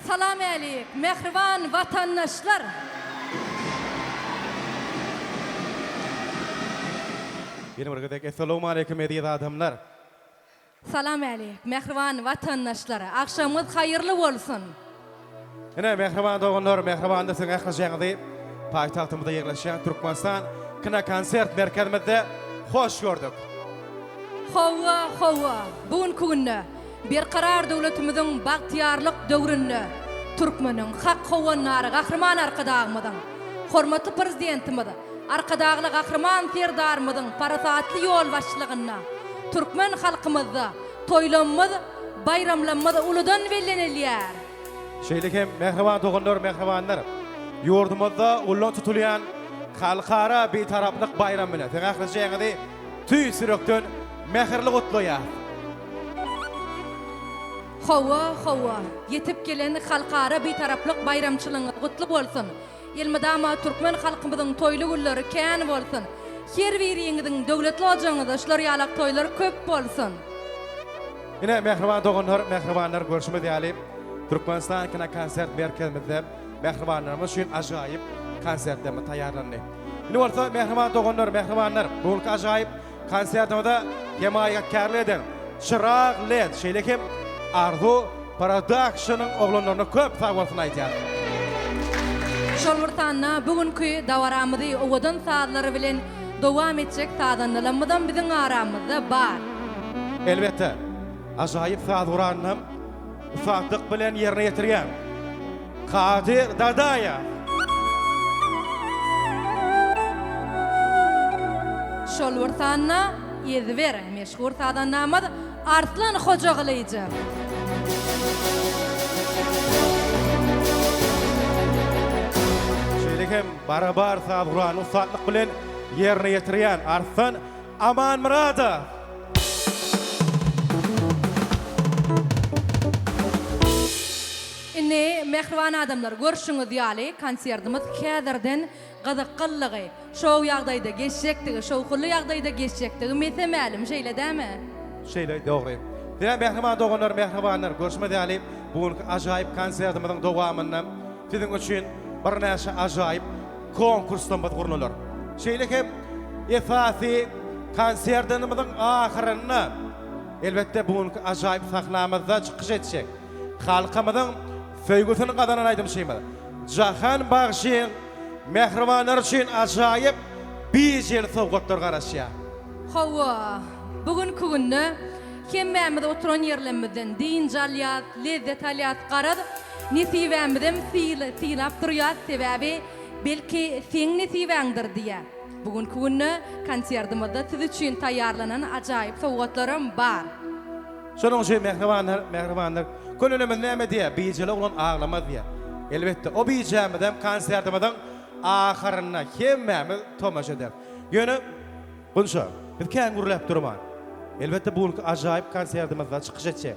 Salam älik, mähriban watandaşlar! Ýene bir gezek Essalawmaleýkim eziz adamlar! Salam älik, mähriban watandaşlar! Agşamyňyz haýyrly bolsun! Ine, mähriban doganlar, mähriban siziň ählijeňizi paýtagtymyzda ýerleşýän Türkmenistan kinokonsert merkezimizde hoş gördük. Hawa, hawa, bu günki günde Berkarar döwletimiziň bagtyýarlyk döwründe türkmeniň hak howandary Gahryman Arkadagymyzyň, hormatly Prezidentimiz Arkadagly Gahryman Serdarymyzyň parasatly ýolbaşçylygynda türkmen halkymyzda toýlamyz, baýramlamyz uludan bellenilýär. Şeýle hem mähriban doganlar, mähribanlar, ýurdumyzda ullan tutulýan Halkara Bitaraplyk baýramy bilen siziň ählijeňizi tüýs ýürekden mähirli gutlaýarys. Hawa, hawa, ýetip gelen Halkara Bitaraplyk baýramçylygyňyz gutly bolsun! Elmydama türkmen halkymyzyň toýly günleri kän bolsun! Her biriňiziň döwletli ojagyňyzda şular ýalak toýlar köp bolsun! Ine, mähriban doganlar, mähribanlar, görşümiz ýaly, Türkmenistan kinokonsert merkezimizde mähribanlarymyz üçin ajaýyp konsertlerimiz taýýarlandy. Indi bolsa, mähriban doganlar, mähribanlar, bu günki ajaýyp Konsertimize hemaýatkärlik eden Çyrag Led, şeýle hem Arzuw Productionyň oglanlaryna köp sag bolsun aýdýarys. Şol bir sanda bu günki dabaramyzy owadan sazlary bilen dowam etjek sazandalarymyzam biziň aramyzda bar. Elbetde, ajaýyp saz guralynam ussatlyk bilen ýerine ýetirýän Kadyr Dadaýew. Şol bir sanda ezber meşhur sazandamyz Arslan Hojagylyjow. Şeýle hem barabar saz guralyny ussatlyk bilen ýerine ýetirýän Arslan Amanmyradow. Indi, mähriban adamlar, görşüňiz ýaly, konsertimiz häzirden gyzyklylygy, şow ýagdaýda geçjekdigi, şowhunly ýagdaýda geçjekdigi mese-mälim, şeýle dämi? Şeýle, dogry. Size mähriban doganlar, mähribanlar, görşümiz ýaly, bu günki ajaýyp konsertimiziň dowamynda siziň üçin birnäçe ajaýyp konkurslarymyz gurnalar. Şeýle hem esasy konsertimiziň ahyrynda, elbetde, bu günki ajaýyp sahnamyzda çykyş etjek Halkymyzyň söýgüsini gazanan aýdymçymyz Jahan bagşyň mähribanlar üçin ajaýyp bijeli sowgatlar garaşýar. Hawa, bu günki günde hemmämiz oturan ýerlemizden dynç alýas, lezzet alýas, garaz, nesibämizem sylap durýas, sebäbi belki seň nesibäňdir diýä. Bu günki günde konsertimizde siz üçin taýýarlanan ajaýyp sowgatlaram bar. Şonuň üçin mähribanlar, mähribanlar, könelemiz näme diýýär, bijeli oglan aglamaz diýýär. Elbetde, o bijämizem konsertimiziň ahyrynda hemmämiz tomaşa ederis. Ýöne, Gunça, biz kän gürläp durman, elbetde bu günki ajaýyp konsertimizde çykyş etjek,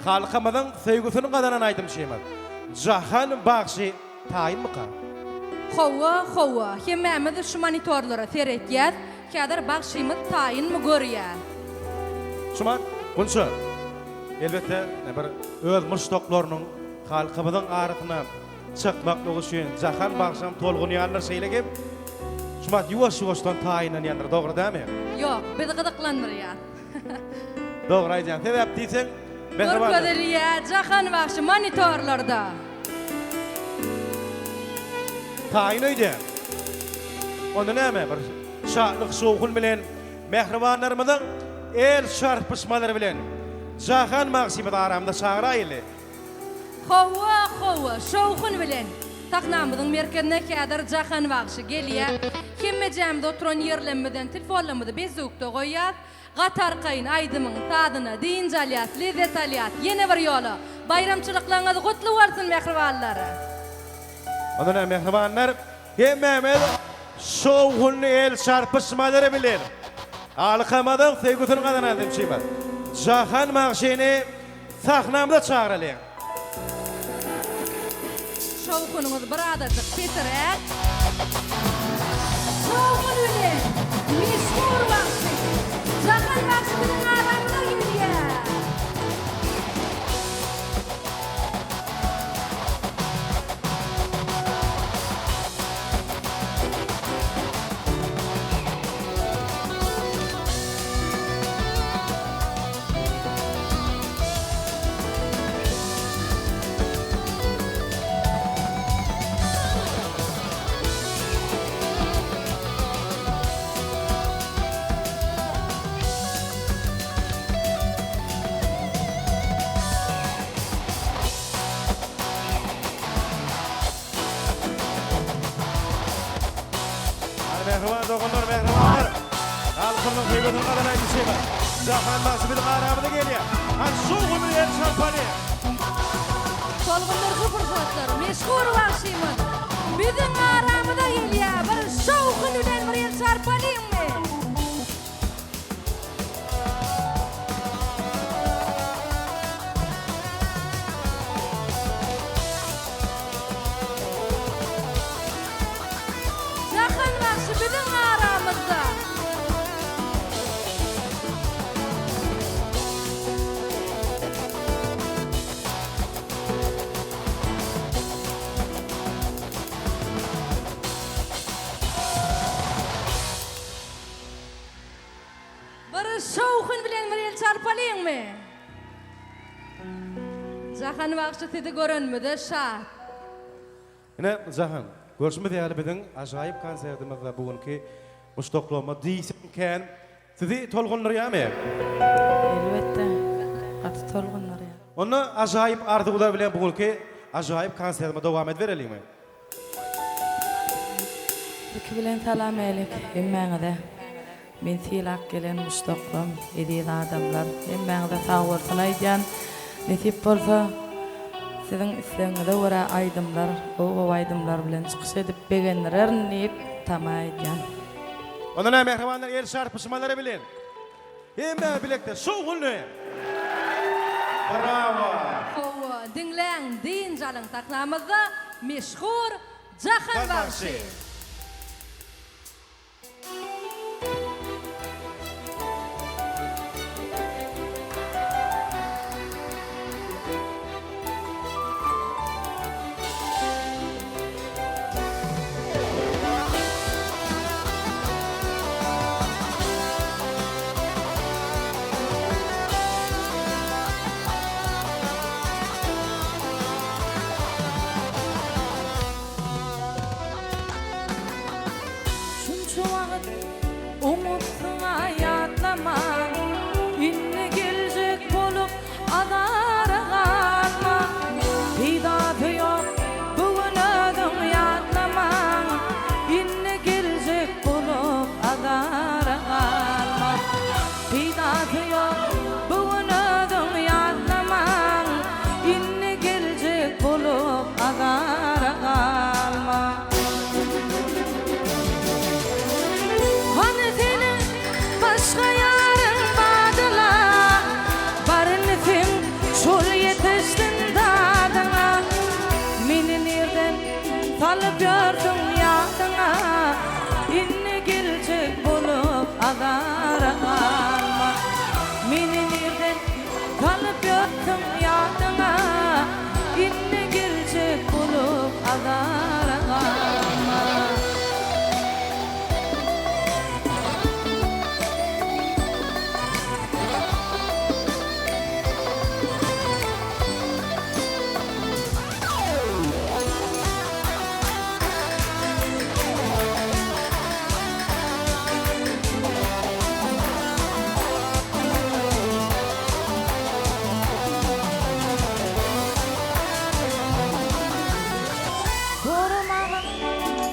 halkymyzyň söýgüsini gazanan aýdymçymyz Jahan bagşy taýynmyka? Hawa, hawa, hemmämiz şu monitorlara seretýäs, Häzir bagşymyz taýynmy görýä. Şumat, Gunça, elbetde, bir öz muşdaklarynyň halkymyzyň arasyna çykmaklygy üçin Jahan bagşam tolgunýandyr, şeýle hem Şumat ýuwaş-ýuwaşdan taýynlanýandyr, dogry dälmi? Ýok, bizi gyzyklandyrýar. Dogry aýdýaň. Sebäp diýseň, mähribanlar. Görkezilýär Jahan bagşy monitorlarda. Taýyn öýdýän. Onda näme, bir şatlyk-şowhun bilen, mähribanlarymyzyň el çarpyşmalary bilen Jahan bagşymyzy aramyza çagyraýyly. Hawa, hawa, şowhun bilen sahnamyzyň merkezine häzir Jahan bagşy gelýär. Hemmejämiz oturan ýerlemizden telefonlarymyzy bezzukda goýýas. Gaty arkaýyn aýdymyň sazyna dynç alýas, lezzet alýas. Ýene bir ýola baýramçylyklaryňyz gutly bolsun mähribanlar! Onda näme mähribanlar, hemmämiz şowhunly el çarpyşmalary bilen halkymyzyň söýgüsini gazanan aýdymçymyz Jahan bagşyny Sahnamyza çagyralyň. Şowhunyňyz bir azajyk pesiräk. Şowhun bilen meşhur bagşy Jahan bagşy biziň aramyza gelýär. Mähriban doganlar, mähribanlar! Halkymyzyň söýgüsini gazanan aýdymçymyz Jahan bagşy biziň aramyza gelýär. Hany şowhun bilen el çarpalyň! Tolgundyryjy pursatlar, meşhur bagşymyz biziň aramyza gelýär. Bir şowhun bilen bir el çarpalyňmy? Jahan bagşy biziň aramyzda. Bir şowhun bilen bir el çarpalyňmy? Jahan bagşy sizi görenimize şat. Ine, Jahan, görşümiz ýaly biziň ajaýyp konsertimizde bu günki muşdaklama diýseň kän. Sizi tolgundyrýarmy? Elbetde, gaty tolgundyrýar. Onda ajaýyp arzuwlar bilen bu günki ajaýyp konsertimizi dowam edibereliňmi? Ilki bilen salam-älik hemmäňize. Meni sylap gelen muşdaklarym, eziz adamlar, hemmäňize sagbolsun aýdýan. Nesip bolsa, siziň islegiňize görä aýdymlar, gowy-gowy aýdymlar bilen çykyş edip begendirerin diýip tama edýän. Onda näme mähribanlar el çarpyşmalary bilen hemmämiz bilekde şowhunly Brawo! Hawa, diňläň, dynç alyň sahnamyzda meşhur Jahan bagşy. Şunça wagt oňupsyň-a ýatlaman, Indi geljek bolup azara galma. Peýdasy ýok bu gün özüň ýatlaman, Indi geljek bolup azara galma. Peýdasy ýok bu gün özüň ýatlaman, Indi geljek bolup azara galma. Hany seniň başga ýaryň bardyla, Baryny sen şol ýetişsin dadyňa. Meni nirden salyp ýörsüň ýadyňa, Indi geljek bolup azara galma. Meni nirden salyp ýörsüň ýadyňa, Indi geljek bolup azara galma. Soramaga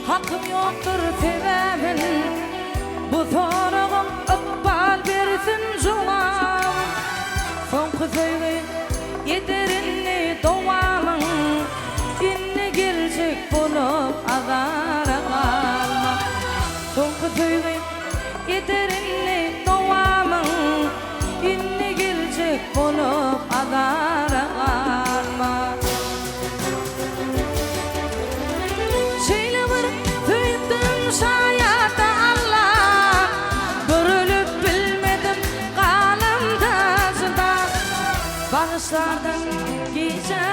hakym ýokdur sebäbin, Bu soragyň ykbal bersin jogabyn. Soňky söýgi eder indi dowamyn, Indi geljek bolup azara galma. Soňky söýgi eder indi dowamyn, Indi geljek bolup azara galma. Şeýle bir söýüpdim şaýatda Alla, Bir ölüp bilmedim galamda jyda. Bagyşlardyň gijä.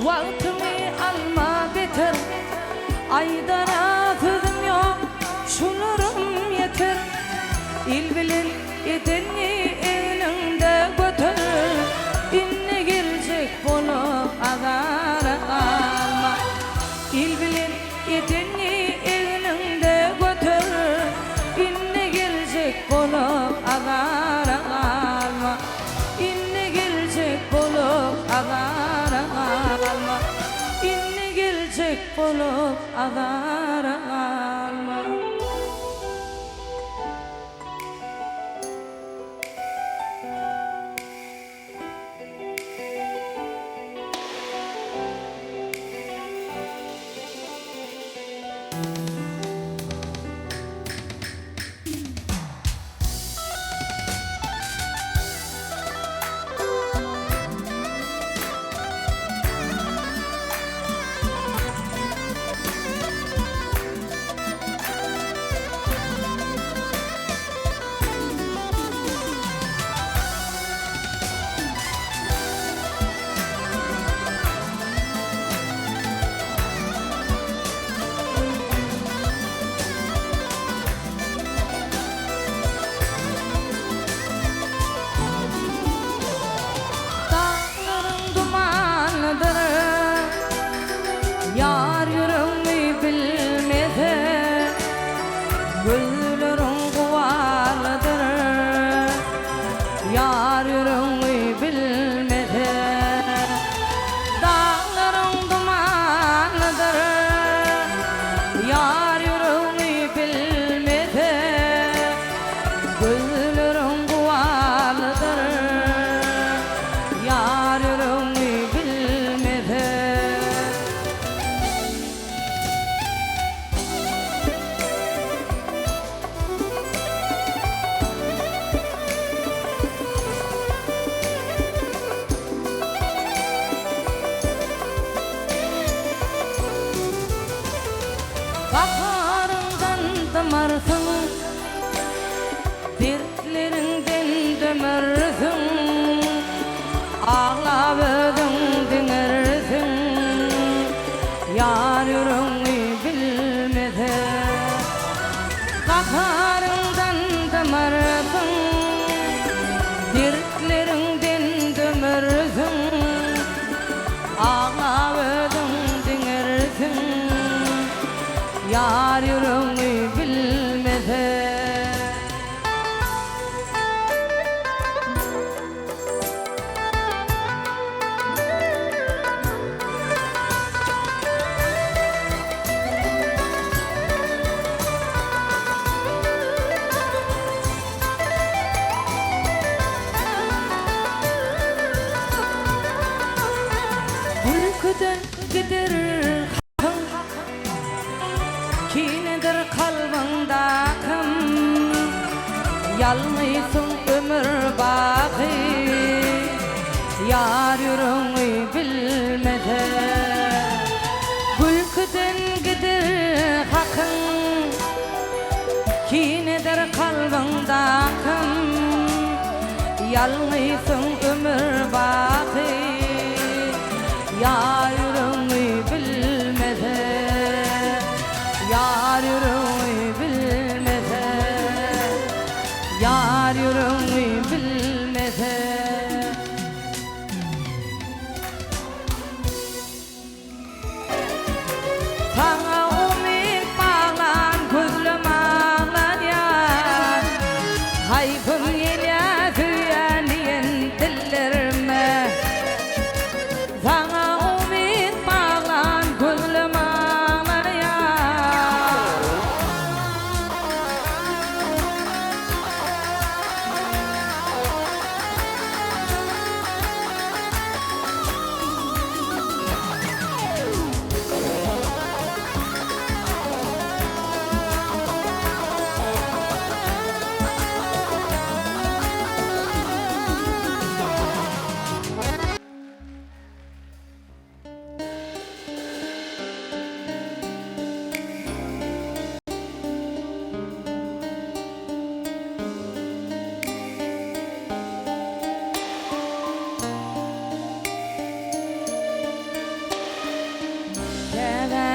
Wagtymy alma beter. Aýdara sözüm ýok, şularam ýeter. Il bilen edenňi egniňde göter. Indi geljek bolup azara galma. Il bilen edenňi egniňde göter. Indi geljek bolup azara galma. Indi geljek bolup azara galma. Indi geljek bolup azara galma. Daglaryň dumanydyr, Ýar ýüregmi bilmese, Gözleriň gubarlydyr, Ýar ýüregmi bilmese. Daglaryň dumanydyr, Ýar ýüregmi bilmese, Gözleriň gubarlydyr, Ýar ýüregmi bilmese. Gaharyňdan dymarsyň, Dertleriňden dömersiň, Aglap özüň diňersiň, Ýar ýüregňi bilmese. Gaharyňdan dymarsyň, Dertleriňden dömersiň, Aglap özüň diňersiň, Ýar ýüregňi bilmese. Gülküden gider hakyň, Kinedir kalbyňdakym, Ýalňysyň ömür baky, Ýar ýüregňi bilmese. Gülküden gider hakyň, Kinedir kalbyňdakym, Ýalňysyň ömür baky, Ýar ýüregňi bilmese, Ýar ýüregňi bilmese, Ýar ýüregňi bilmese. Saňa umyt baglan gözlem aglanýar, Haýpym gelýär söýýän diýende.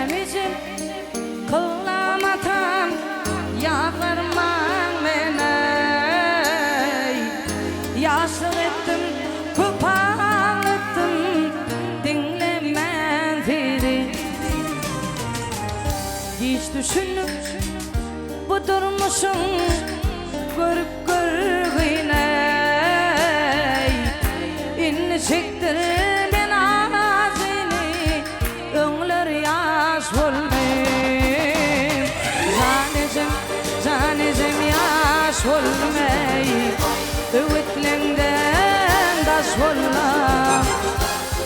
Ejem ejem kyblam atam ýazgarmaň meni Ýaşlyk etdim köp aglatdym diňlemän sizi Giç düşündim bu durmuşyň görüp görgüne Indi çekdirmen ajyny Öňler ýaş boldum Jan ejem, jan ejem ýaş boldum eý Öwütleňden daş boldum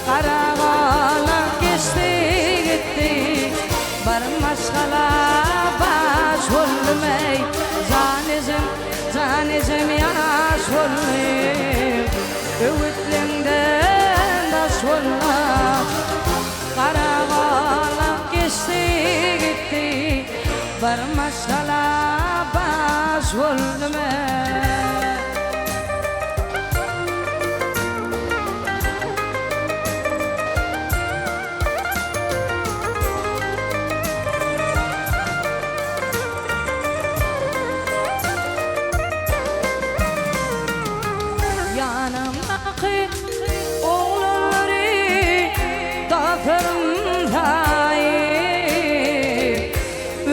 Gara galak geçdi gitdi Bir maşgala baş boldum eý Jan ejem, jan ejem ýaş boldum Öwütleňden daş boldum Gara galak geçdi gitdi Bir maşgala baş boldum eý. Ýanymdaky oglanlary dostlarym saýyp,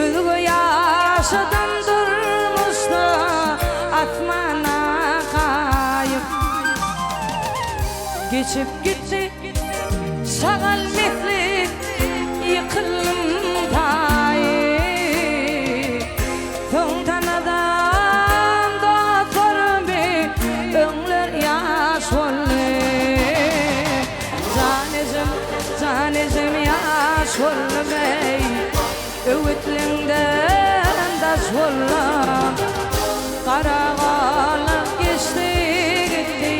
Özge ýaşadym durmuşda asmana gaýyp. Geçip gitdi şagal misli ýykyldym taýyp. Soň tanadam dostlarymy öňler ýaş boldy. Jan ejem, jan ejem ýaş boldum eý, Öwütleňden daş boldum. Gara galak geçdi gitdi,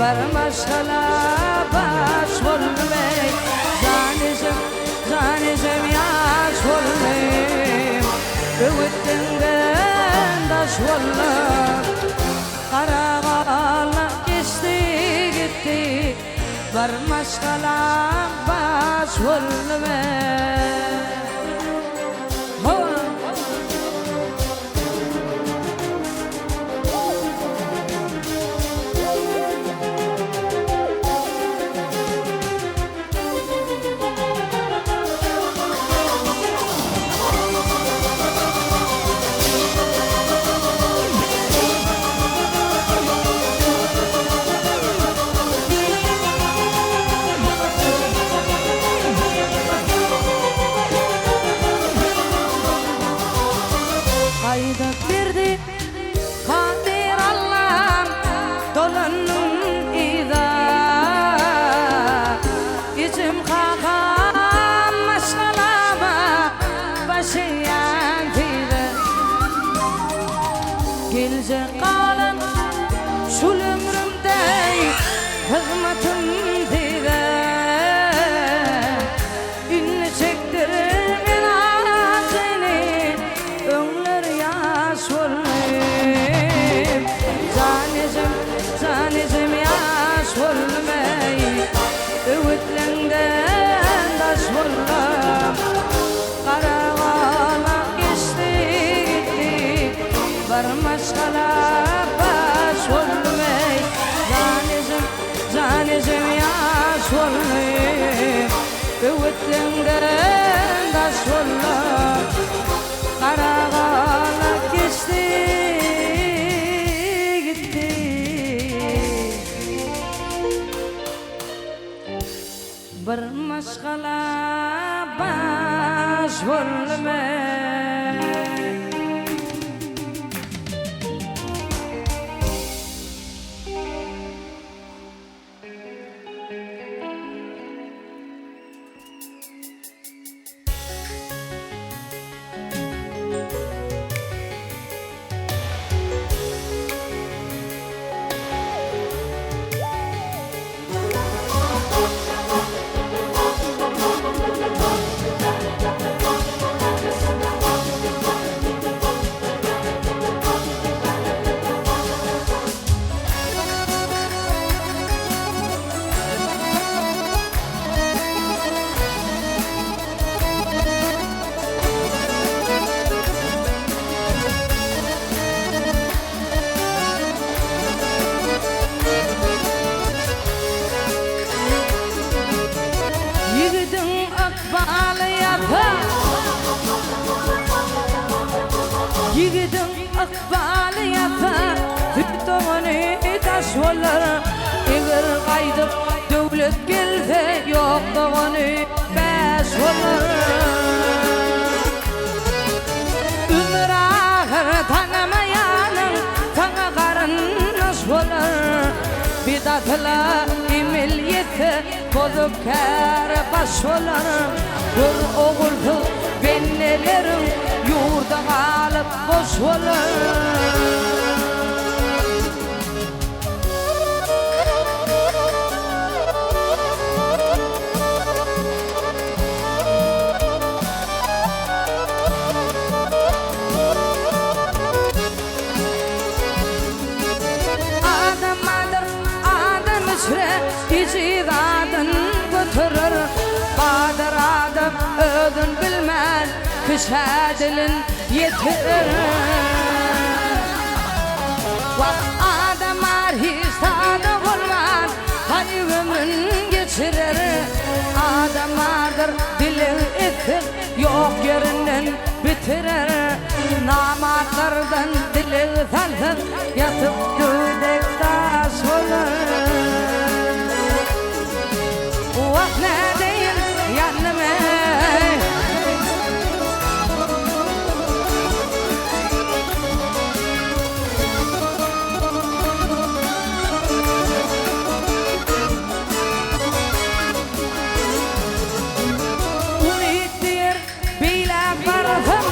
Bir maşgala baş boldum eý. Jan ejem, jan ejem ýaş boldum, Öwütleňden daş boldum. Gara galak geçdi gitdi, Bir maşgala baş boldum eý. Hawa. Gaýdyp berdi Kadyr Allam dolandym yza. Ejem kakam maşgalama baş egýän size. Geljek galan şul ömrümde hyzmatym size. Indi çekdirmen ajyny öňler ýaş boldum. Jan ejem, jan ejem ýaş boldum eý. Öwütleňden daş boldum. Gara galak geçdi gitdi. Bir maşgala baş boldum eý. Jan ejem, jan ejem ýaş boldum. Öwütleňden daş boldum. Gara galak geçdi gitdi. Bir maşgala baş boldum eý. Ýigidiň ykbaly ýatsa, Süýt dogany daş bolar. Eger gaýdyp döwlet gelse, Ýok dogany bäş bolar. Ömür ahyr tanamaýanyň Saňa garyndaş bolar. Bedasyla emel ýetse, Bozuk käre baş bolar. Gör ogulsyz bendeleriň Ýurda galyp boş bolar. Adam adyr adam içre ejiz adyn göterer. Badyr adam özün bilmän kişä dilin ýetirer. Wah adam ar hiç zada bolman haý ömrün geçirer. Adam bardyr dileg etsek ýok ýerinden bitirer. Namartlardan dileg salsak ýatyp göwdek daş bolar. Wah nädeýin ýandym eý. Umyt diýer beýläk barsam.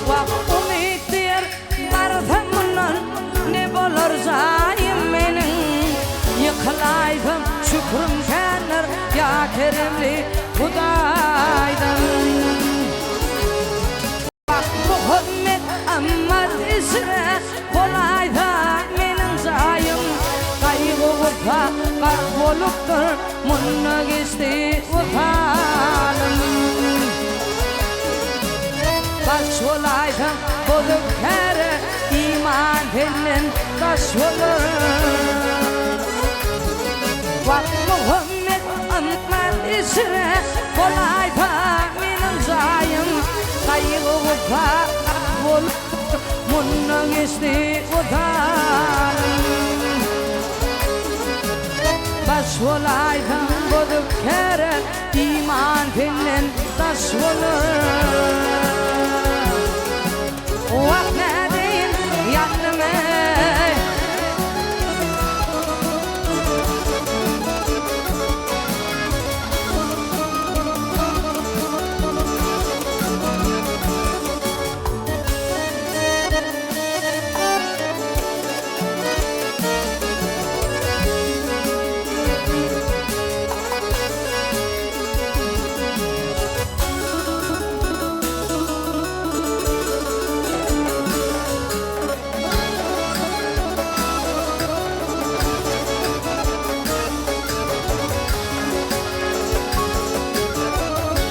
Wah umyt diýer barsam mundan ne bolar jaýym meniň. Ýykylaýsam şükrüm kändir ýa keremli Hudaýdan. Muhammet Ammar içre bolaýsa meniň jaýym Gaýgy-gussa gark bolupdyr munda geçdi wysalym Baş bolaýsaň bozuk käre iman senden daş bolar Wah Muhammet Ammar içre bolaýsa meniň jaýym Gaýgy-gussa bolupdyr, mundan geçdi wysalym. Baş bolaýsaň bozuk käre, iman senden daş bolar. Wah, nädeýin, ýandym-eý.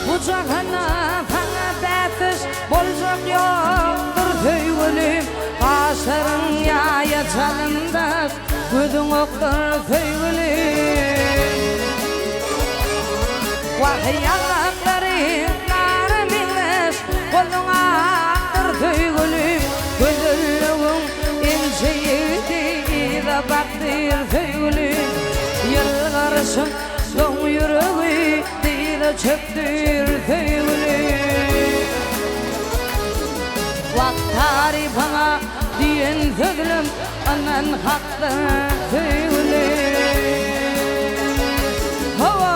Bu jahanda saňa bäsdeş boljak ýokdur söýgülim Gaşlaryň ýaýa çalymdaş, gözüň okdur söýgülim Wah, ýaňaklaryň nara meňzeş, goluň akdyr söýgülim Gözelligiň inçe ýigidi yza bakdyr söýgülim Ýylgyryşyň Soň ýüregi dyza çökdür söýgülim. Wah tarypyňa diýen sözlem ynan hakdyr söýgülim. Hawa.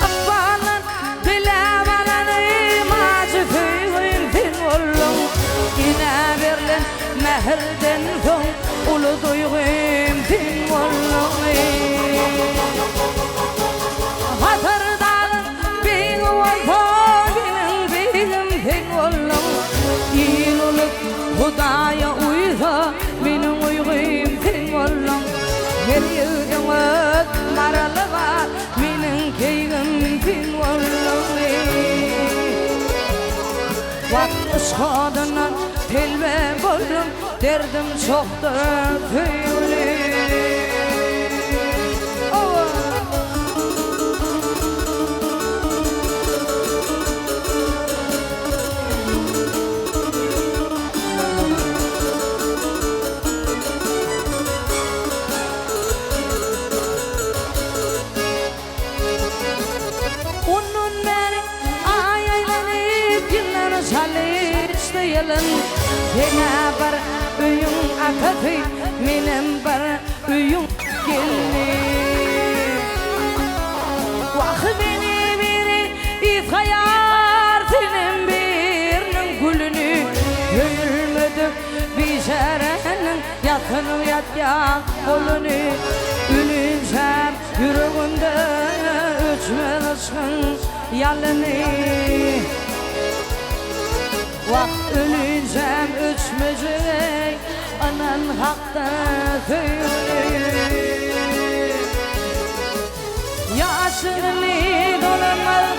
Ykbaldan diläp alanym ajy söýgim sen bolduň. Enä berlen mähirden soň uly duýgym sen bolduň. Hasar dagyň beýigi bolsa meniň beýigim sen bolduň. Il ulus Hudaýa uýsa meniň uýgym sen bolduň. Her ýigdiň öz maraly bar, meniň keýgim sen bolduň. Wagt yşk odundan. Derdim çokdur söýgüli. Ondan bäri aý aýlanyp, ýyllar çalyşdy ýylyn. Sen-ä bir öýüň atasy, menem bir öýüň gelni. Wah, meni biri ysgaýar, senem biriniň gülüni. Söýülmedik biçäräniň ýatynyp ýatýan goluny. Ölünçäm Ýüregimde öçmez yşgyň ýalyny. Wah, ölinçäm öçmejek ynan hakda söýgüli. Ýaşyny dolanmaz,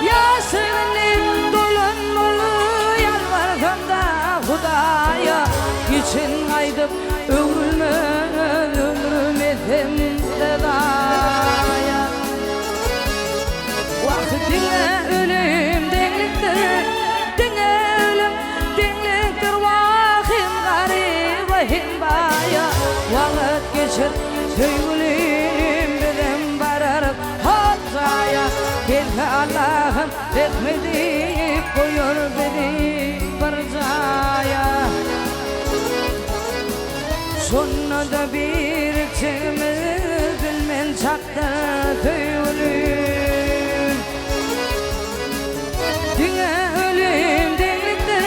ýaşyny dolanmaz, ýalbarsam-da Hudaýa, geçen gaýdyp Öwrülmez ömrüm etsem-de zaýa. Wah, diňe ölüm deňlikdir, diňe ölüm deňlikdir, Wah, hem garyba, hem baýa. Wagt geçer, söýgülim, bizem bararys hak jaýa. Gelse Allahym rehmedi, goýar bizi bir jaýa. Şonda-da birikjegimiz bilmen çakda söýgülim. Diňe ölüm deňlikdir,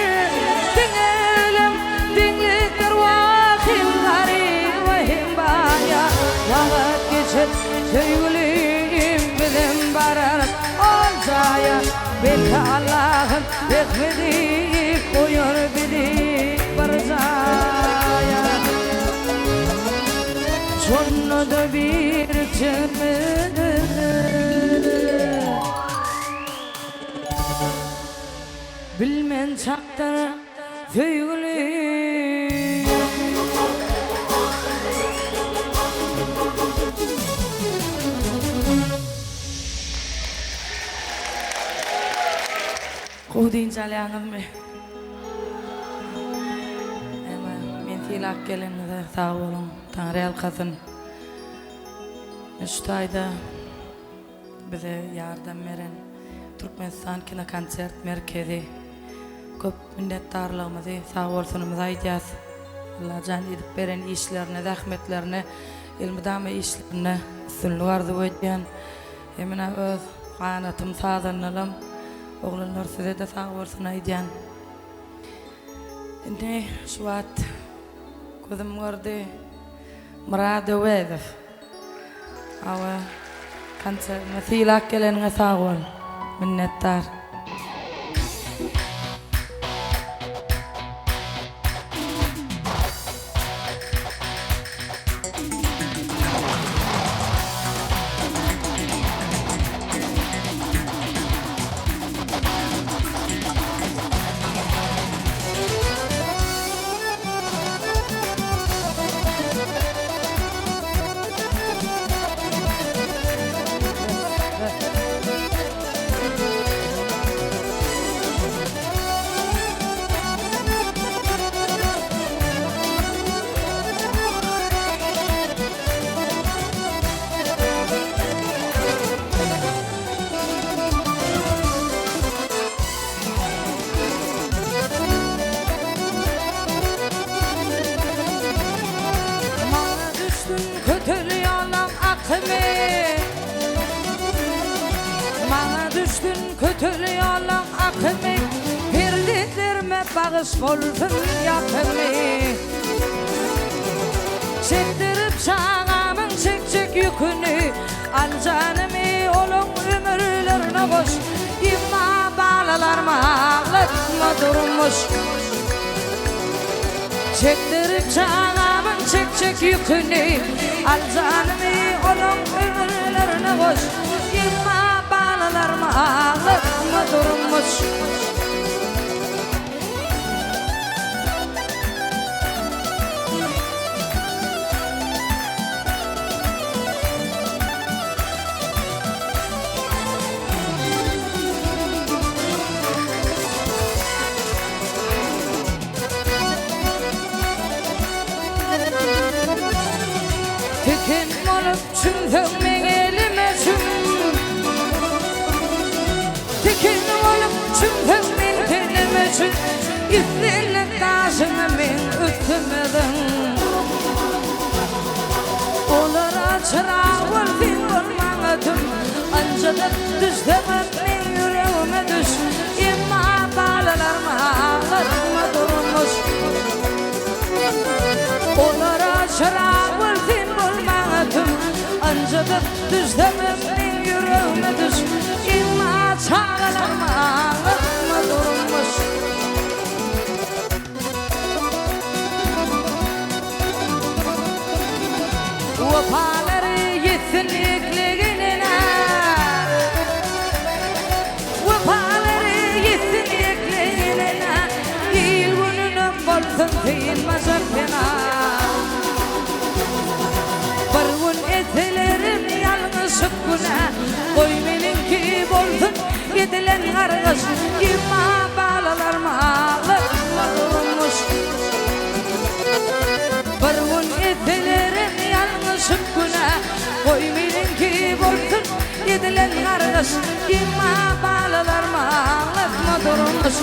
diňe ölüm deňlikdir, Wah, hem garyba, hem baýa. Wagt geçer, söýgülim, bizem bararys ol jaýa. Belki Allahym rehmedi goýar bizi bir jaýa. Şonda-da birikjegimiz bilmen çakdyr söýgülim. Gowy dynç alýaňyzmy? Näme, meni sylap geleniňize sag boluň, Taňry ýalkasyn. Şu taýda bize ýardam beren Türkmenistan kinokonsert merkezi köp minnetdarlygymyzy, sag bolsunymyzy aýdýas. Allajan edip beren işlerine, zähmetlerine, elmydama işlerinde üstünlik arzuw edýän. Hemine öz ganatym sazandalam. Oglanlar sizede sag bolsun aýdýan. Indi şu wagt gözüm gördi Myrat Öwezow. Hawa konsertime sylap geleniňe sag bol. Minnetdar. Maňa düşsün kötel ýalaň akymy Maňa düşsün kötel ýalaň akymy Perzentlerime bagyş bolsun ýakymy Çekdirip çagamyň çekjek ýüküni Al janymy olaň ömürlerine goş Emma balalarmy aglatma durmuş Çekdirip çagamyň çekjek ýüküni Al janymy olaň ömürlerine goş Emma balalarmy aglatma durmuş. üçin islendik daşyňy meň üstüme zyň. Olara çyrag bol sen bol maňa tüm, Ynjydyp düşseňem meň ýüregime düş, Emma balalarmy aglatma durmuş. Olara çyrag bol sen bol maňa tüm, Ynjydyp düşseňem meň ýüregime düş, Emma çagalarymy aglatma durmuş. Wepalary ýetsin eklegenine, Wepalary ýetsin eklegenine, Il-gününem bolsun synmajak pena. Bir gün etselerim ýalňyşyp günä, Goý meniňki bolsun edilen gargyş, Emma balalarym aglatma durmuş. Bir gün etselerim ýalňyşyp günä, Goý meniňki bolsun edilen gargyş, Emma balalarym aglatma durmuş,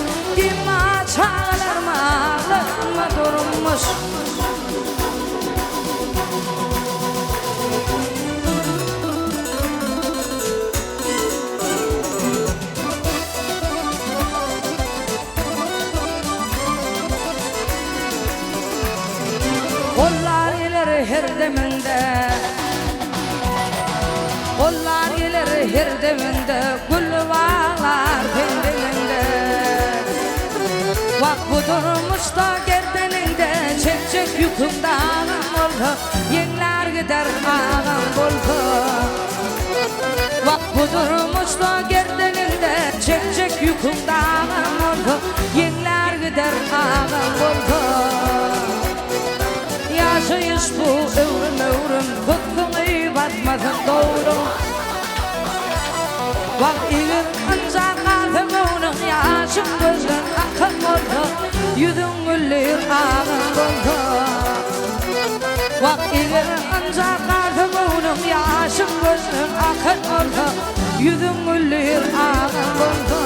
Emma çagalarym aglatma durmuş. Gollar geler her demiňde Gollar geler her demiňde Gül baglar seň deňiňde Wah bu durmuşda gerdeniňde Çekjek ýüküň dagam bolsa Ýeňlär gider agam bolsa Wah bu durmuşda gerdeniňde Çekjek ýüküň dagam bolsa Ýeňlär gider agam bolsa. Ýaşaýyş bu öwrüm-öwrüm Tutsuňy basmasyn dowluň. Wah eger ynjar galsa göwnüň Ýaşyň gözden akan bolsa Ýüzüň güller agan bolsa. Wah eger ynjar galsa göwnüň Ýaşyň gözden akan bolsa Ýüzüň güller agan bolsa.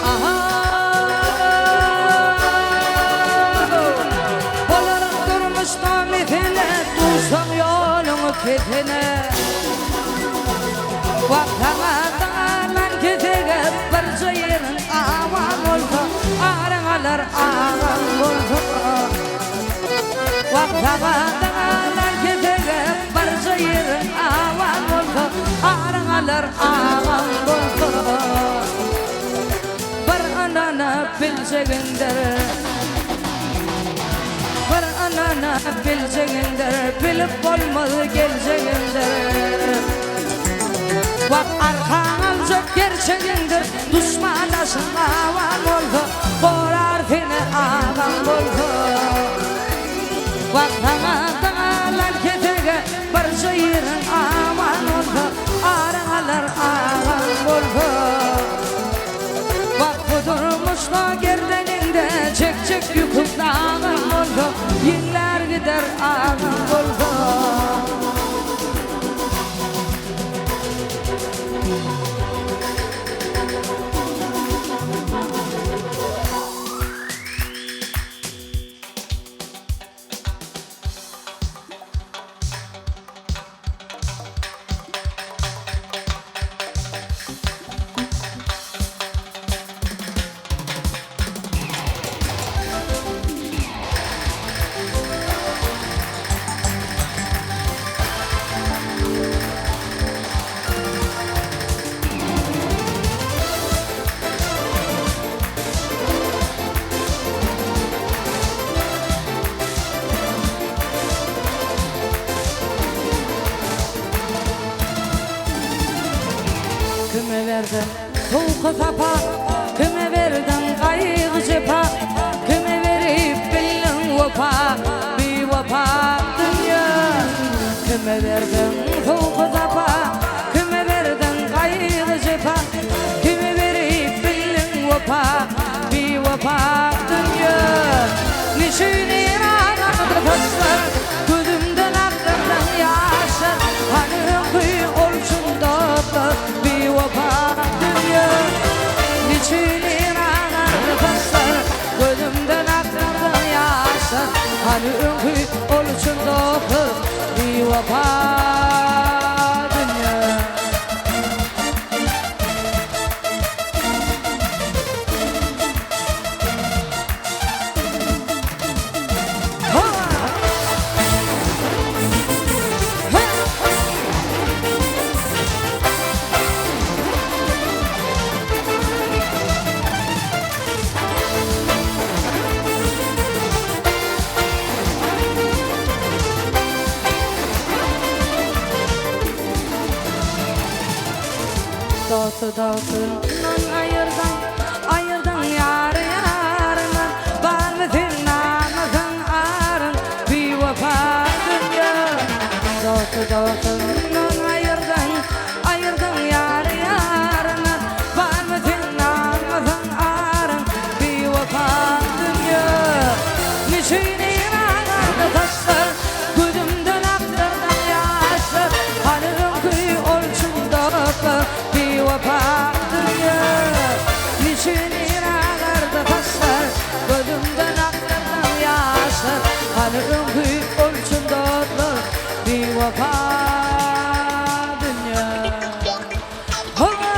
Hawa. Bolar durmuşda mesele, duşsaň ýoluňy kesene. Wah saňa daňalan kesege birje ýeriň awan bolsa, aryň alar agaň bolsa. Wah saňa daňalan kesege birje ýeriň awan bolsa, aryň alar agaň bolsa. Bir ynanyp biljegiňdir. Bir ynanyp biljegiňdir, bilip bolmaz geljegiňdir. Wah arkaň aljak gerçegiňdir, duşman daşyň gaban bolsa, gorar seni agaň bolsa. Wah saňa dagalan kesege birje ýeriň aman bolsa, aryň alar agaň bolsa. Wah bu durmuşda gerdeniňde çekjek ýüküň dagam bolsa, ýeňlär gider agam bolsa. Kime berdiň sowky-sapa, Kime berdiň gaýgy-jepa, Kime berip bildiň wepa, Biwepa dünýe. Kime berdiň sowky-sapa, Kime berdiň gaýgy-jepa, Kime berip bildiň wepa, Biwepa. Biwepa dünýe. Dosty dostundan aýyrdyň, aýyrdyň ýary ýaryndan, Barmy seň namysyň aryň, biwepa dünýe. Dosty dostundan aýyrdyň, Aýyrdyň ýary ýaryndan, Barmy seň namysyň aryň, Biwepa dünýe. Neçüýn agardy saçlar, Gözümden akdyrdyň ýaşlar, Hany öňki ol çyn dostlar, Biwepa dünýe. Neçüýn agardy saçlar, Gözümden akdyrdyň ýaşlar, Hany öňki ol çyn dostlar, Biwepa dünýe. Howa!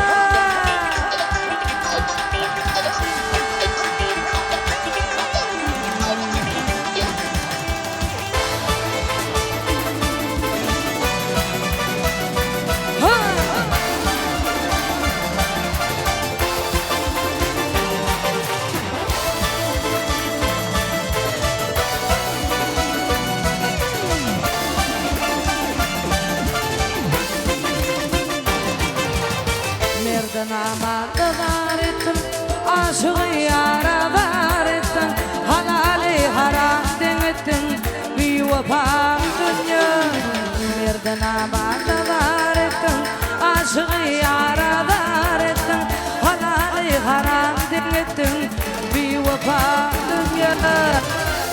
Merde namarda zar etdiň, Aşygy ýara zar etdiň, Halaly haram deň etdiň, Biwepa dünýe. Merde namarda zar etdiň, Aşygy ýara zar etdiň, Halaly haram deň etdiň, Biwepa dünýe.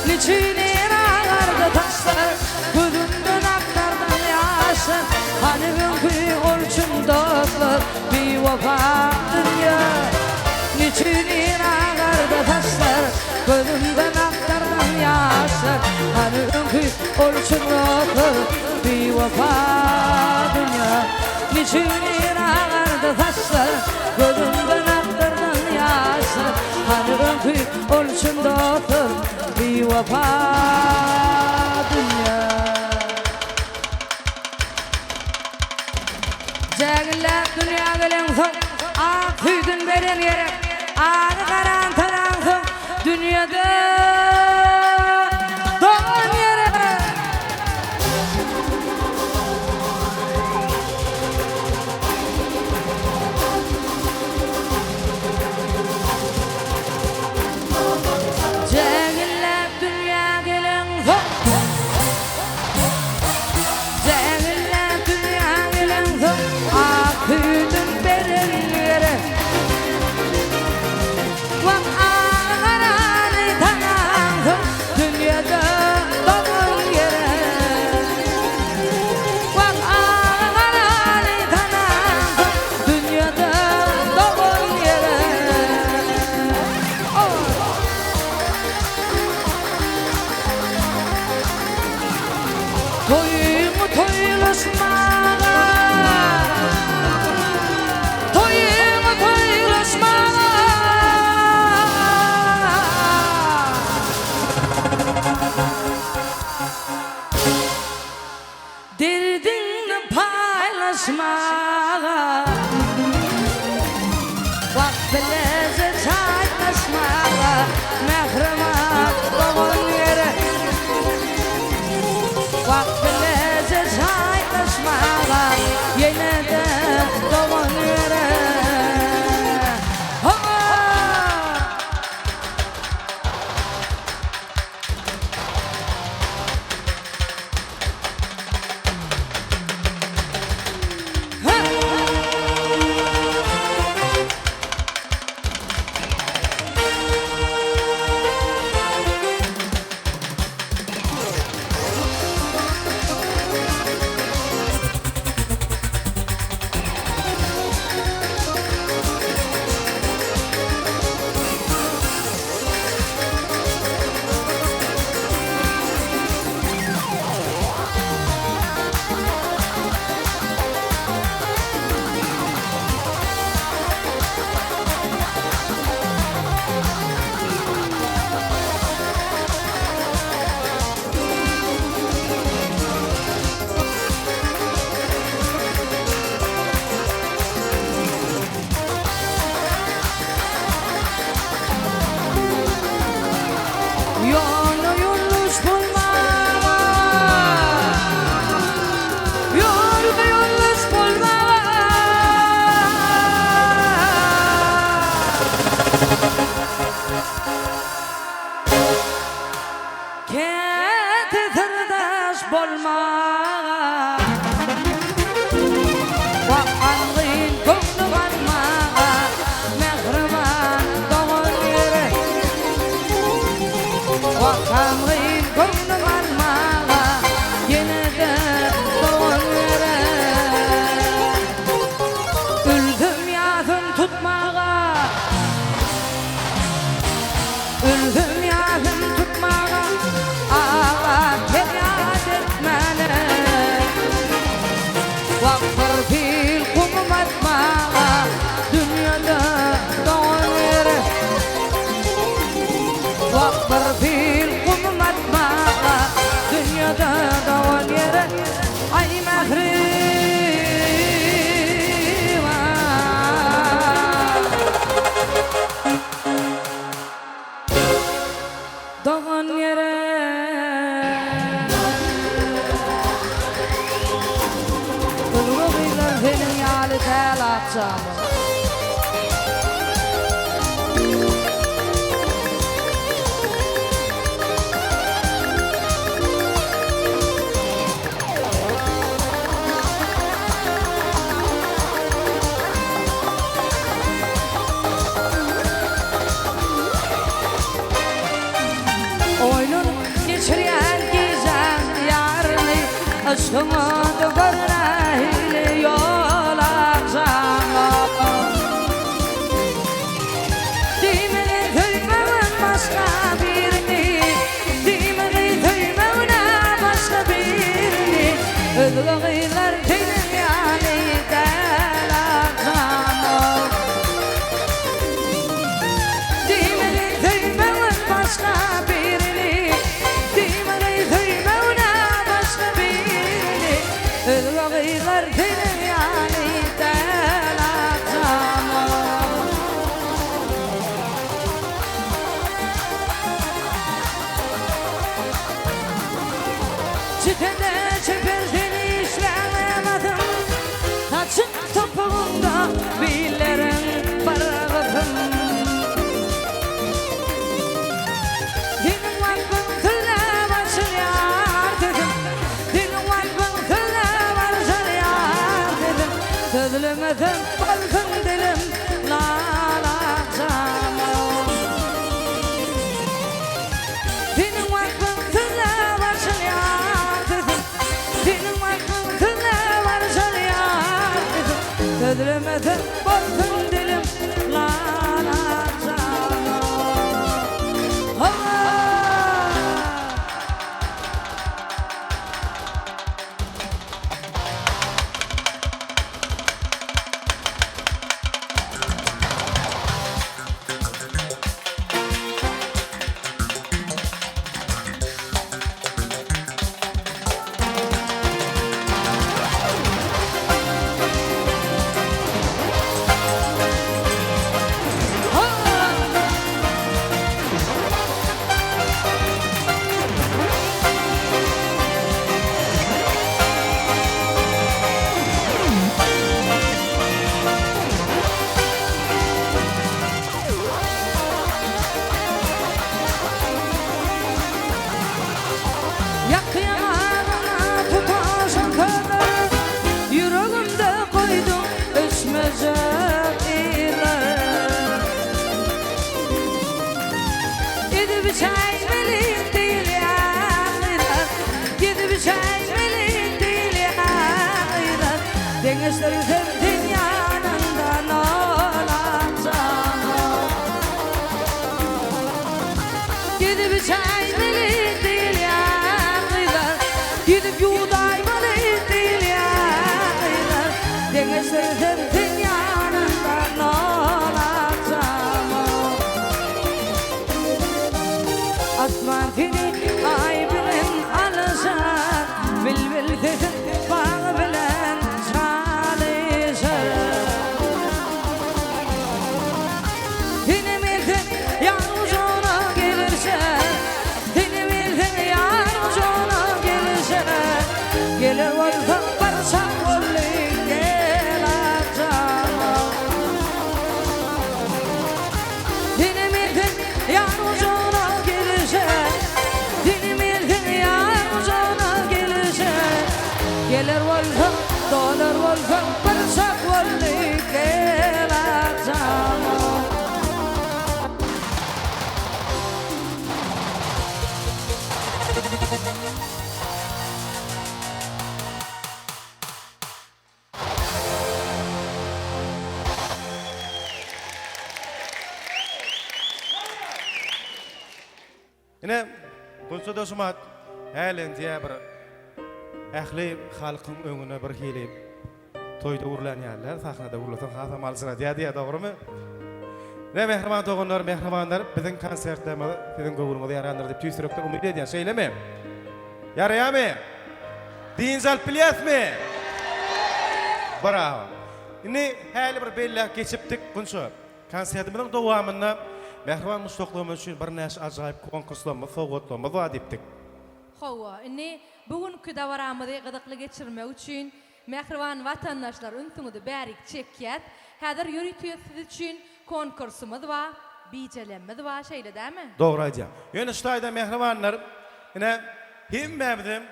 Niçin agardy saçlar, Gözümden akdardyň ýaşlar, Hany öňki ol çyn dostlar, Biwepa dünýe. Niçin agardy saçlar, Gözümden akdardyň ýaşlar, Hany öňki ol çyn dostlar, Biwepa dünýe. Niçin agardy saçlar, Gözümden akdyrdyň ýaşlar, Hany öňki ol çyn dostlar, Biwepa dünýe. Jägilläp dünýä geleňsoň, Ak süýdün beren gerek, Agy garan taraňsoň, Dünýede dogan gerek. Jägilläp dünýä geleňsoň, Jägilläp dünýä geleňsoň, Ak süýdün beren gerek. Wah, agy garany tanaňsoň, Dünýede dogan gerek. Wah, agy garany tanaňsoň, Dünýede dogan gerek. Toýuňy toýlaşmaga, Toýuňy toýlaşmaga. Derdiňni paýlaşmaga, Wagt bileje çaýlaşmaga Mähriban dogan gerek. Wagt bileje çaýlaşmaga Ýene-de dogan gerek. Hawa! däl Akjamyň. Oýlanyp geçirýän gijäň ýaryny Yşgyň ody gör nähili ýol agşama. Diýmegin söýmegin başga birini Diýmegin söýmegin-ä başga birini Özge gyzlar seniň ýaly däl agşama. Diýmegin söýmegin başga birini Diýmegin söýmegin-ä başga birini Özge gyzlar seniň ýaly däl agşama. Çitede çeper seni işläň basym Saçyň topugyňda billeriň bir gysym. Seniň waspyň sözläp açylýar sözüm Seniň waspyň sözläp açylýar sözüm Sözlemesem bolsun dilim lal agşamym. Seniň waspyň sözläp açylýar sözüm Seniň waspyň sözläp açylýar sözüm Sözlemesem bolsun dilim lal agşamym. Hawa! Ýakýan tutaşan kömür, Ýüregimde goýduň öçmejek yzlar. Edip içäýmeli diýilýän gyzlar, Gezip içäýmeli diýilýän gyzlar, Deňeşdirsem seň ýanyňda nol akjama. Gezip içäýmeli diýilýän gyzlar, Gezip ýuwdaýmaly diýilýän gyzlar, Deňeşdirsem seň ýanyňda nol akjama. Asman seni aý bilen alyşar, Bilbil sesin bag bilen çalyşar. Senem elsen ýar gujagyna gelişe, Senem elsen ýar gujagyna gelişe, Geler bolsaň bir çak boldy gel akjama. Senem elsen ýar gujagyna gelişe, Senem elsen ýar gujagyna gelişe, Geler bolsaň, dolar bolsaň bir çak boldy gel akjama. Ine, Gunça şumat häli diýä bir ähli halkyň öňüne bir hili toýda gurlan ýalylar, sahnada gurlasaň hasam aljyradýar diýä, dogrumy? Ine, mähriban doganlar, mähribanlar, biziň konsertlerimiz siziň göwnüňize ýarandyr diýip tüýs ýürekden umyt edýän, şeýlemi? Ýaraýarmy? Dynç alyp bilýäsmi? Brawo. Indi häli bir belläp geçipdik, Gunça. Konsertimiziň dowamynda mähriban muşdaklarymyz üçin birnäçe ajaýyp konkurslarymyz, sowgatlarymyz bar diýipdik. Hawa, indi bu günki dabaramyzy gyzykly geçirmek üçin. Mähriban watandaşlar ünsüňizi bärik çekýäs. Häzir ýörite siz üçin konkursymyz bar, bijelemmiz bar, şeýle dämi? Dogry aýdýaň. Ýöne şu taýda mähribanlar, ine, hemmämizem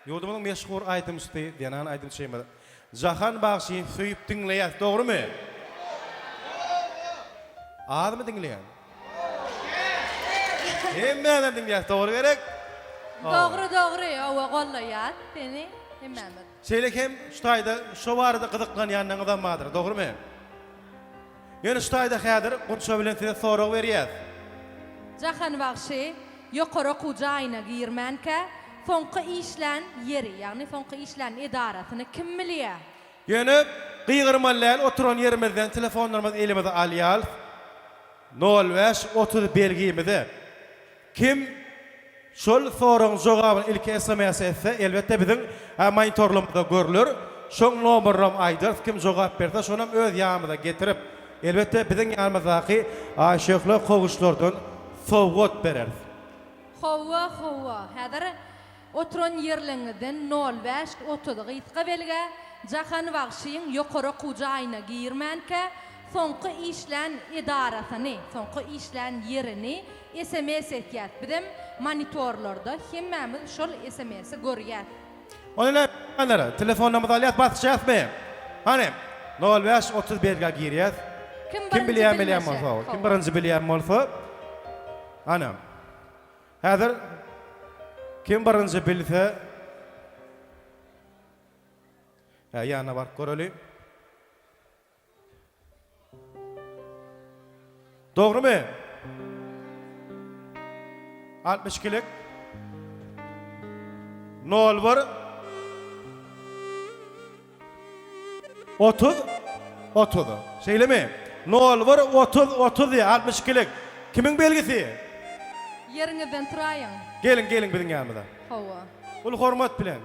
ýurdumyzyň meşhur aýdymçysy, zenan aýdymçymyz Jahan bagşyny söýüp diňleýäs, dogrumy? Azmy diňleýän? Hemmämizem diňleýäs, dogry gerek? Dogry, dogry, hawa gollaýas seni hemmämiz. Şeýle hem şu taýda şo barada gyzyklanýanlaryňyzam bardyr, dogrumy? Ýöne şu taýda häzir Gunça bilen size sorag berýäs. Jahan bagşy ýokary okuw jaýyna girmänkä, soňky işlän ýeri, ýagny soňky işlän edarasyny kim bilýär? Ýöne gygyrmaly däl, oturan ýerimizden telefonlarymyzy elimize alýarys. Nol bäş, 30 belgimize. Kim şol soragyň jogabyny ilki sms etse, elbetde biziň monitorlarymyzda görler. Şoň nomerynam aýdarys, kim jogap berse şonam öz ýanymyza getirip, elbetde biziň ýanymyzdaky Aýşöhle kowuşlardan sowgat bereris. Howwa howwa häzir Oturan ýerleňizden nol bäş, 30 gysga belgä Jahan bagşyň ýokary okuw jaýyna girmänkä, soňky işlän edarasyny, soňky işlän ýerini sms etýäs. Bizem monitorlarda hemmämiz şol sms-i görýäs. Ony näme telefonlarymyzy alýas basýasmy? Hany, nol bäş, 30 belgä girýäs. Kim Kim birinji bilýän bilýän bilmese, bolsa, kim hawa. birinji bilýän bolsa, hany. Häzir kim birinji bilse Hä ýanyna baryp göreli. Dogrymy? 62-lik Nol bir 30 30. Şeýlemi? Nol bir 30 30 diýýär, 62-lik. Kimiň belgisi? Ýeriňizden turaýyň. Geliň, geliň biziň ýanymyza. Hawa. Uly hormat bilen.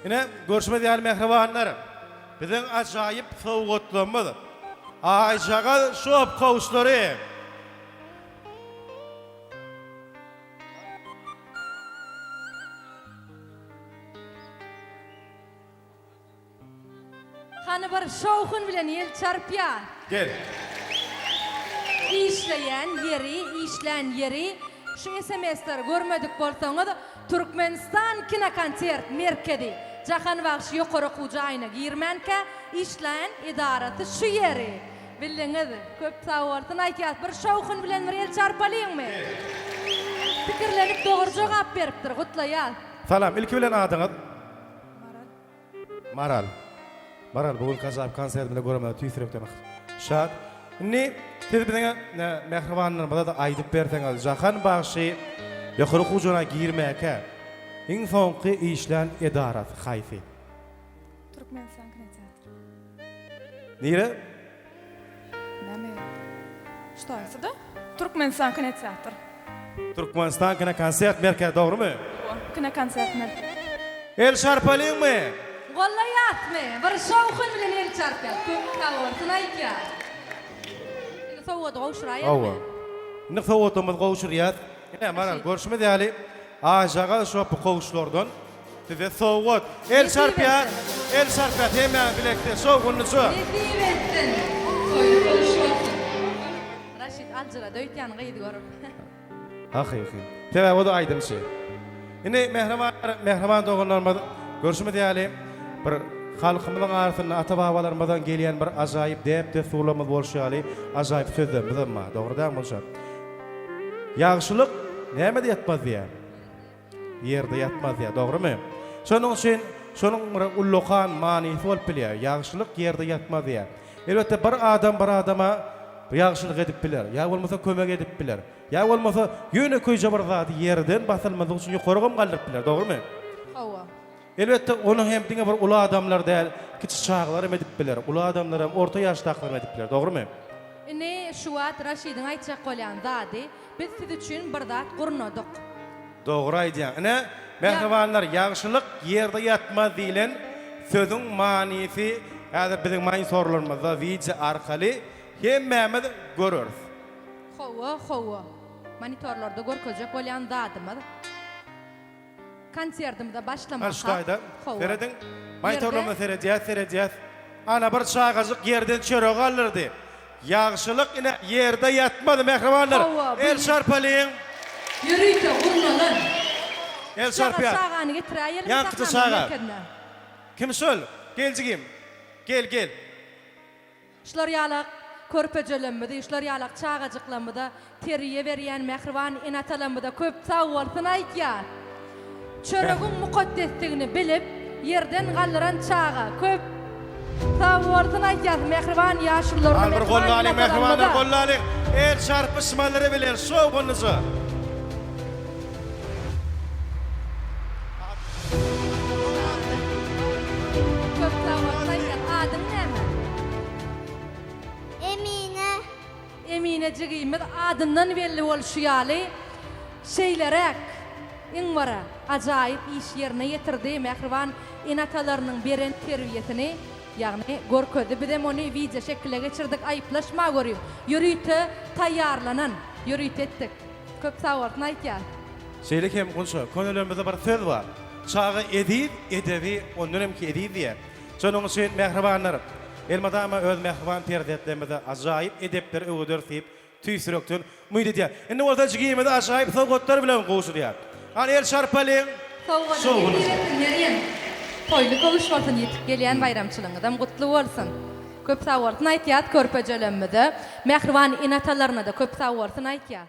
Ine, görşümiz ýaly mähribanlar, biziň ajaýyp sowgatlarymyz, aýjagaz şop kowuşlary. Hany bir şowhun bilen el çarpýar. Gel. Işleýän ýeri, işlän ýeri şu sms-leri görmedik bolsaňyz Türkmenistan kinokonsert merkezi Jahan bagşy ýokary okuw jaýyna girmänkä işlän edarasy şu ýeri. Bildiňiz. Köp sag bolsun aýtýas. Bir şowhun bilen bir el çarpalyňmy? Pikirlenip dogry jogap beripdir. Gutlaýas. Salam, ilki bilen adyňyz? Maral. Maral. Maral, bu günki ajaýyp konsertimizde göremede tüýs ýürekden şat. Indi siz biziň mähribanlarymyza-da aýdyp berseňiz, Jahan bagşy ýokary okuw jaýyna girmäkä iň soňky işlän edarasy haýsy? Türkmenistan kinoteatry. Nire? Näme? Ştaýsyda? Türkmenistan kinoteatr. Türkmenistan kinokonsert merkezi dogrymy? Hawa, kinokonsert merkezi. El çarpalyňmy? Gollaýasmy? Bir şowhun bilen el çarpýas. Köp sag bolsun aýtýas. Indi sowgady gowşuraýalymy? Hawa. Indi sowgadymyzy gowşurýas. Ine, Maral, görşümiz ýaly, aýjagaz şo bu kowuşlardan Size sowgat. El çarpýas, el çarpýas hemmämiz bilekde şowhunlyja. Nesip etsin. Toýly toý bolsun. Raşid aljyrady öýtýän gyzy görüp. Hakyky. Sebäbi o-da aýdymçy. Indi mähriban mähriban doganlarymyz görşümiz ýaly bir halkymyzyň arasynda ata-babalarymyzdan gelýän bir ajaýyp däp-dessurlarymyz bolşy ýaly ajaýyp sözlerimizem bar. Dogry dälmi Gulşat? Ýagşylyk nämede ýatmaz diýýär. Ýerde ýatmaz diýýär, dogrymy? Şonuň üçin şonuň bir ullakan manysy bolup bilýär. Ýagşylyk ýerde ýatmaz diýýär. Elbetde bir adam bir adama ýagşylyk edip biler, ýa bolmasa kömek edip biler, ýa bolmasa ýönekeýje bir zady ýerden basylmazlyk üçin ýokarygam galdyryp biler, dogrymy? Hawa. Elbetde ony hem diňe bir uly adamlar däl, kiçi çagalar hem edip biler, uly adamlar hem, orta ýaşdakylar hem edip biler, dogrymy? Indi şu wagt Raşidiň aýtjak bolýan zady, biz siz üçin bir zat gurnadyk. Dogry aýdýaň. Ine, mähribanlar, ýagşylyk ýerde ýatmaz diýlen sözüň manysy häzir biziň monitorlarymyzda wideo arkaly hemmämiz göreris. Hawa, hawa. Monitorlarda görkezjek bolýan zadymyz. Konsertimize başlamaka. Hany şu taýda Hawa. serediň. Ýerde. Monitorlarymyza seredýäs, seredýäs. Ana bir çagajyk ýerden çörek aldyrdy. Ýagşylyk ine ýerde ýatmaz mähribanlar. Hawa, bu El çarpalyň. Ýörite gurnalan. El Çaga çarpýas. çagany getiräýeliň Ýaňkyja sahnanyň çaga. merkezine. Kim şol? Gel jigim. Gel, gel. Şular ýalak körpejelemmizi, şular ýalak çagajyklamyza terbiýe berýän mähriban ene-atalamyza köp sag bolsun aýtýas. Çöregiň mukaddesdigini bilip, ýerden galdyran çaga köp sag bolsun aýtýas mähriban ýaşulularymyza, Al bir mähriban gollalyň mähribanlar ene-atalarymyza. gollalyň. El çarpyşmalary bilen şowhunlyja. Köp sag bol Saýat. Adyň näme? Emine. Emine jigimiz adyndan belli bolşy ýaly şeýleräk iň bir ajaýyp iş ýerine ýetirdi. Mähriban ene-atalarynyň beren terbiýesini ýagny görkezdi. Bizem ony wideo şekile geçirdik. Aýyplaşma görüň. Ýörite taýýarlanan, ýörite etdik. Köp sag bolsun aýtýas. Şeýle hem Gunça, könelerimizde bir söz bar. Çaga eziz, edebi ondan hem ki eziz diýýär. Şonuň üçin mähribanlar, elmydama öz mähriban perzentlerimize ajaýyp edepleri öwrederis diýip tüýs ýürekden umyt edýär. Indi bolsa jigimizi ajaýyp sowgatlar bilen gowşurýar. Hany el çarpalyň. Sowgady Şowhunly. nesip etsin Merýem. Toýly köwüş bolsun ýetip gelýän baýramçylygyňyzam gutly bolsun. Köp sagbolsun aýtýas körpejelemmize. Mähriban ene-atalarynada köp sagbolsun aýtýas.